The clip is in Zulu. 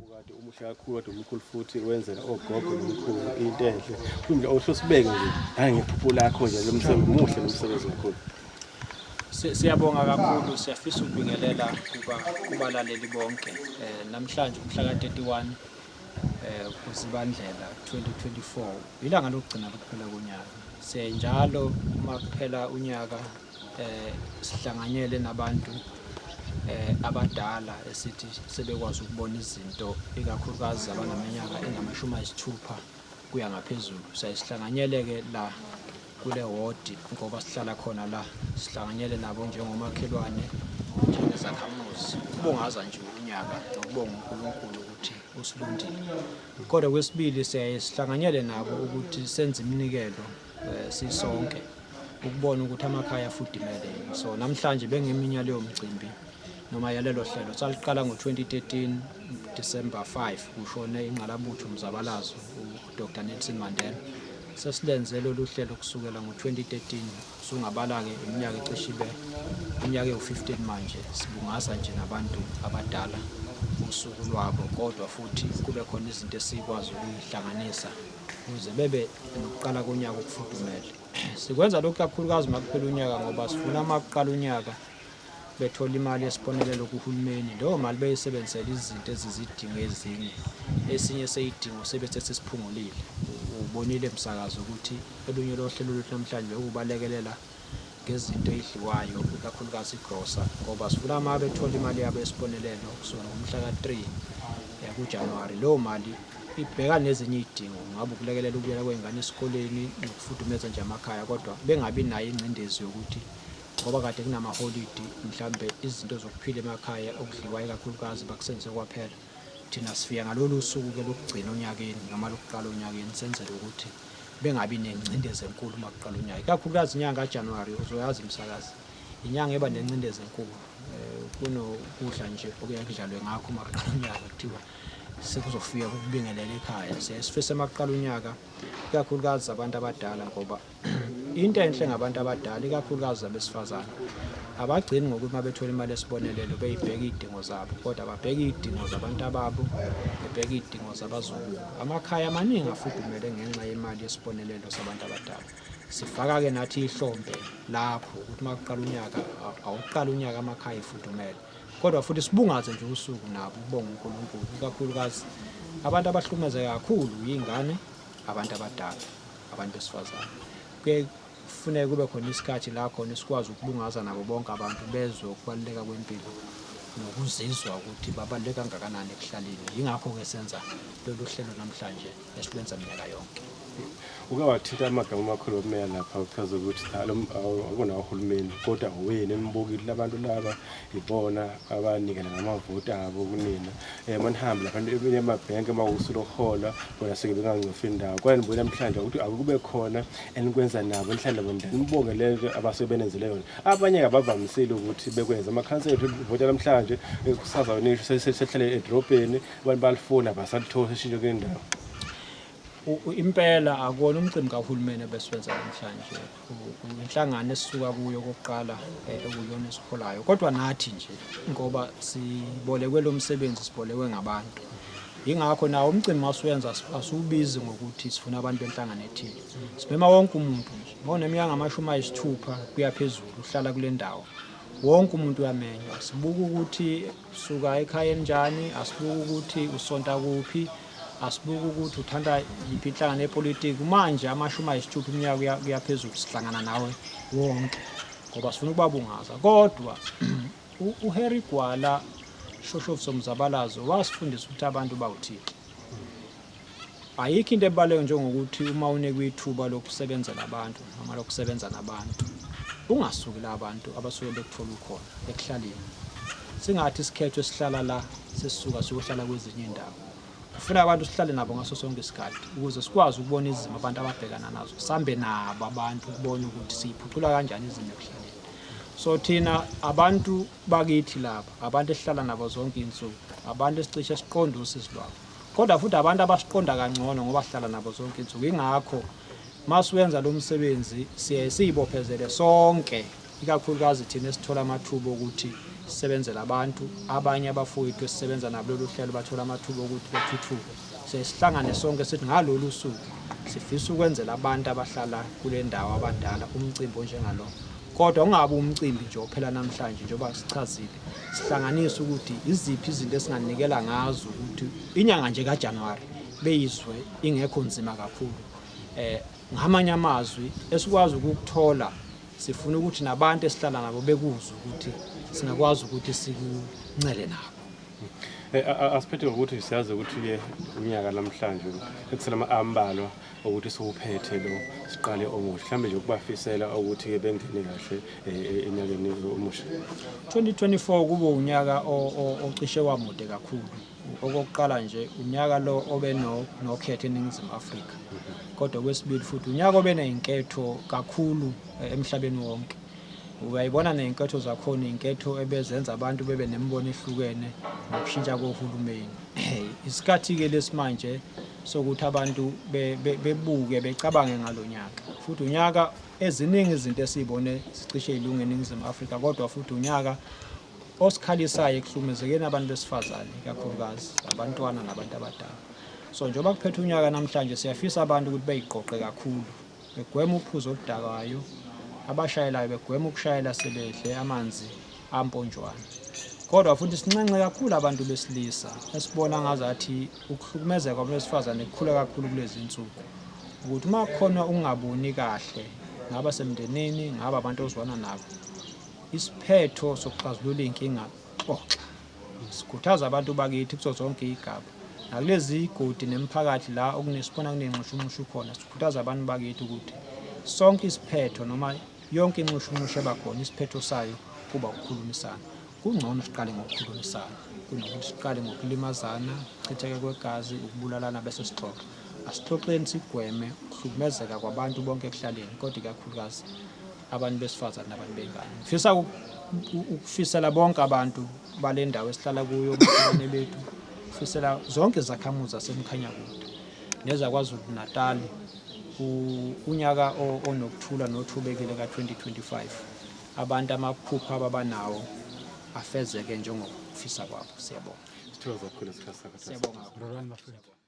Ukade umuhle kakhulu kade umkhulu futhi wenzela ogogo nomkhulu into enhle. Kumbe awuhle usibeke nje hayi ngephupho lakho nje lo msebenzi muhle lo msebenzi kakhulu. Siyabonga kakhulu, siyafisa ukubingelela kuba kubalaleli bonke. Namhlanje umhla ka-31 kuZibandlela 2024 ilanga lokugcina lokuphela konyaka. Siyenjalo uma kuphela unyaka sihlanganyele nabantu abadala esithi sebekwazi ukubona izinto, ikakhulukazi abaneminyaka engamashumi ayisithupha kuya ngaphezulu. Siyaye sihlanganyele-ke la kule wodi ngoba sihlala khona la, sihlanganyele nabo njengomakhelwane, njengezakhamuzi, ukubungaza nje unyaka nokubonga uNkulunkulu ukuthi usilundile. Kodwa kwesibili siyaye sihlanganyele nabo ukuthi senze iminikelo sisonke ukubona ukuthi amakhaya afudumele yini. So namhlanje bengeminye yaleyo mcimbi noma yalelo hlelo. Saliqala ngo-2013 December 5 kushone ingqalabutho umzabalazo uDr Nelson Mandela. Sesilenze lolu hlelo kusukela ngo-2013, usungabala-ke iminyaka ecishe ibe iminyaka ewu-15 manje sibungaza nje nabantu abadala usuku lwabo, kodwa futhi kube khona izinto esikwazi ukuyihlanganisa ukuze bebe nokuqala konyaka okufudumele. Sikwenza lokhu kakhulukazi uma kuphela unyaka ngoba sifuna uma kuqala unyaka bethola imali yesibonelelo kuhulumeni, leyo mali beyisebenzisele izinto ezizidingo ezinye. Esinye seyidingo sebe sesisiphungulile. Ubonile msakazo ukuthi olunye lohlelo lwethu namhlanje bekubalekelela ngezinto ey'dliwayo, ikakhulukazi igrosa, ngoba sifuna uma bethola imali yabo yesibonelelo kusuka ngomhla ka-3 kuJanuwari, leyo mali ibheka nezinye iy'dingo, ngabe ukulekelela ukubuyela kwey'ngane esikoleni nokufudumeza nje amakhaya, kodwa bengabi nayo ingcindezi yokuthi ngoba kade kunamaholidi mhlambe izinto zokuphila emakhaya okudliwayo ikakhulukazi bakusebenzise kwaphela. Thina sifika ngalolu suku-ke lokugcina onyakeni noma lokuqala onyakeni senzele ukuthi bengabi nengcindezi enkulu uma kuqala unyaka, ikakhulukazi inyanga kaJanuwari. Uzoyazi msakazi, inyanga eba nengcindezi enkulu. Kunokudla nje okuyaye kudlalwe ngakho uma kuqala unyaka, kuthiwa sekuzofika kukubingelela ekhaya. Siyaye sifise uma kuqala unyaka ikakhulukazi abantu abadala, ngoba into enhle ngabantu abadala ikakhulukazi abesifazane, abagcini ngokuthi uma bethola imali esibonelelo beyibheke iy'dingo zabo, kodwa babheke iy'dingo zabantu ababo, bebheke iy'dingo zabazukulu. Amakhaya amaningi afudumele ngenxa yemali yesibonelelo sabantu abadala. Sifaka-ke nathi ihlombe lapho ukuthi uma kuqala unyaka, awuqala unyaka amakhaya efudumele, kodwa futhi sibungaze nje usuku nabo ukubonga uNkulunkulu. Ikakhulukazi abantu abahlukumezeka kakhulu yiy'ngane, abantu abadala, abantu besifazane. Kuye kufuneka kube khona isikhathi la khona sikwazi ukubungaza nabo bonke abantu, bezwe ukubaluleka kwempilo nokuzizwa ukuthi babaluleke kangakanani ekuhlaleni. Yingakho-ke senza lolu hlelo namhlanje esilwenza minyaka yonke. Uke wathinta amagama amakhulu omeya lapha, uchaza ukuthi cha, lo akuna uhulumeni kodwa uwena embukile labantu laba ibona abanikela ngamavoti abo kunina. Manihambe lapha emabhenki uma kusulo kuhola bona suke bengancofi indawo. Kodwa nibuye namhlanje ukuthi akube khona enikwenza nabo, nihlale nabo ndawonye, nibonge le nto abasuke benenzele yona. Abanye abavamisile ukuthi bekwenze. Amakhansela ethu vota namhlanje, kusasa nisho sehlale edrobheni, abantu balifuna abasalitholi, seshintshe kule ndawo. Impela akuwona umcimbi kahulumeni ebesiwenza namhlanje, inhlangano esisuka kuyo kokuqala ekuyona esiholayo, kodwa nathi nje ngoba sibolekwe lo msebenzi, sibolekwe ngabantu. Yingakho nawo umcimbi masuwenza asiwubizi ngokuthi sifuna abantu benhlangano ethile, simema wonke umuntu nje oneminyaka ngamashumi ayisithupha kuya phezulu uhlala kule ndawo, wonke umuntu uyamenywa. Sibuka ukuthi suka ekhaya elinjani, asibuka ukuthi usonta kuphi, asibuka ukuthi uthanda yiphi inhlangano yepolitiki. Manje amashumi ayisithupha iminyaka kuya phezulu sihlangana nawe wonke ngoba sifuna ukubabungaza. Kodwa uHarry Gwala Shoshofu somzabalazo wasifundisa ukuthi abantu bawuThixo. Ayikho into ebaluleke njengokuthi uma unikwe ithuba lokusebenzela abantu noma lokusebenza nabantu, ungasuki la bantu abasuke bekuthola ukhona ekuhlaleni. Singathi isikhethwe sihlala la, sesisuka siyohlala kwezinye iy'ndawo. Kufuna abantu sihlale nabo ngaso sonke isikhathi ukuze sikwazi ukubona izimo abantu ababhekana nazo, sambe nabo abantu ukubona ukuthi siyiphucula kanjani izimo ekuhlaleni. So thina abantu bakithi laba, abantu esihlala nabo zonke iy'nsuku, abantu esicishe siqonde usizi lwabo, kodwa futhi abantu abasiqonda kangcono ngoba sihlala nabo zonke iy'nsuku. Ingakho masiwenza lo msebenzi siye siyibophezele sonke, ikakhulukazi thina esithola amathuba okuthi Sisebenzela abantu, abanye abafowethu esisebenza nabo lolu hlelo bathola amathuba okuthi bethuthuke. Sihlangane sonke sithi ngalolu suku sifisa ukwenzela abantu abahlala kule ndawo abadala umcimbi onjengalo. Kodwa ungabi umcimbi nje ophela namhlanje njengoba sichazile. Sihlanganise ukuthi iziphi izinto esinganikela ngazo ukuthi inyanga nje kaJanuary beyizwe ingekho nzima kakhulu. Ngamanye amazwi esikwazi ukukuthola sifuna ukuthi nabantu esihlala nabo bekuzwe ukuthi singakwazi ukuthi sikuncele nabo. Asiphethe ngokuthi siyazi ukuthi-ke unyaka namhlanje ekusela ambalwa ukuthi siwuphethe lo siqale omusha, mhlawumbe nje ukubafisela ukuthi-ke bengene kahle enyakeni omusha. 2024 kube unyaka ocishe wamude kakhulu. Okokuqala nje unyaka lo obe nokhetho eNingizimu Afrika, kodwa kwesibili futhi unyaka obe nezinketho kakhulu emhlabeni wonke. Uyayibona nezinketho zakhona, izinketho ebezenza abantu bebe nemibono ehlukene ngokushintsha kohulumeni. Isikhathi-ke lesimanje sokuthi abantu bebuke becabange ngalo nyaka, futhi unyaka eziningi izinto esiyibone zicishe ilunge eNingizimu Afrika, kodwa futhi unyaka osikhalisayo ekuhlukumezekeni abantu besifazane, ikakhulukazi abantwana nabantu abadala. So njengoba kuphethe unyaka namhlanje, siyafisa abantu ukuthi beyiqoqe kakhulu, begweme uphuzo oludakayo, abashayelayo begweme ukushayela sebedle amanzi amponjwana. Kodwa futhi sinxenxe kakhulu abantu besilisa esibona ngazathi ukuhlukumezeka kwabantu besifazane kukhula kakhulu kulezi nsuku, ukuthi uma kukhona ukungaboni kahle, ngaba semndenini, ngaba abantu ozwana nabo, isiphetho sokuxazulula iy'nkinga xoxa. Sikhuthaza abantu bakithi kuzo zonke iy'gaba nakulezi godi nemiphakathi la okunesibona kunenxushunxushu khona, sikhuthaza abantu bakithi ukuthi sonke isiphetho noma yonke inxushunxushu eba khona isiphetho sayo kuba ukukhulumisana. Kungcono siqale ngokukhulumisana kunokuthi siqale ngokulimazana, ukuchitheka kwegazi, ukubulalana bese sixoxa. Asixoxeni sigweme ukuhlukumezeka kwabantu bonke ekuhlaleni, kodwa ikakhulukazi abantu besifazane nabantu bengane. Ngifisa ukufisela bonke abantu bale ndawo esihlala kuyo, omakhelwane bethu, ngifisela zonke izakhamuzi zaseMkhanyakude nezaKwaZulu Natal unyaka onokuthula nothubekile ka-2025. Abantu amaphupho ababanawo afezeke njengokufisa kwabo. Siyabonga. Sithokoza kakhulu isikhathi sakho. Siyabonga. Rolani bafowethu.